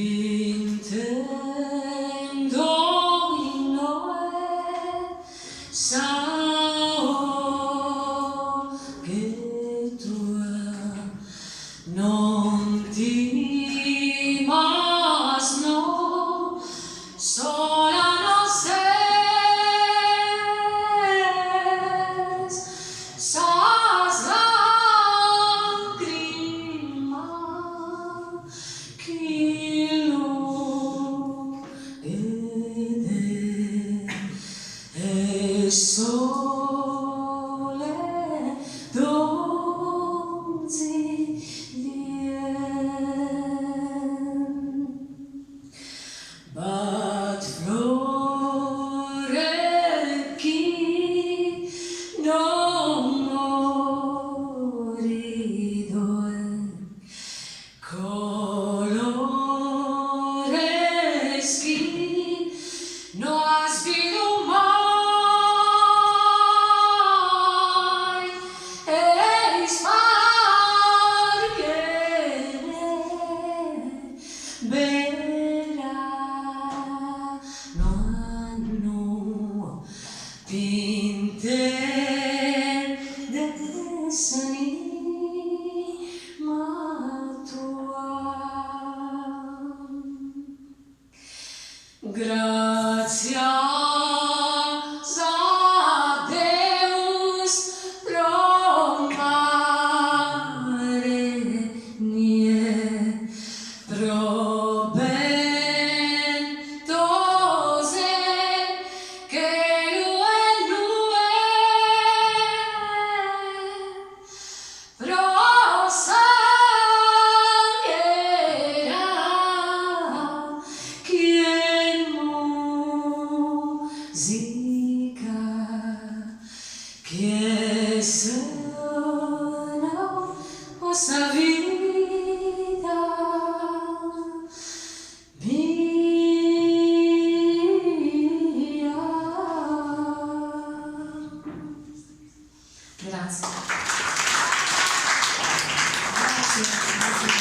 Intendo inoghe sa 'oghe tua, non timas no, sola no ses, sas lagrimas chi lughet e sole donzi die. B'at frore chi non morit oe Colores chi no as bidu mai e isparghene beranu annu pintende s'anima tua. Gràtzias a Deus pro mare nie, pro bentos e chelu e nue, Pro s'aera chi est musica, chi est sonu po sa vida mia. Grazie. Grazie.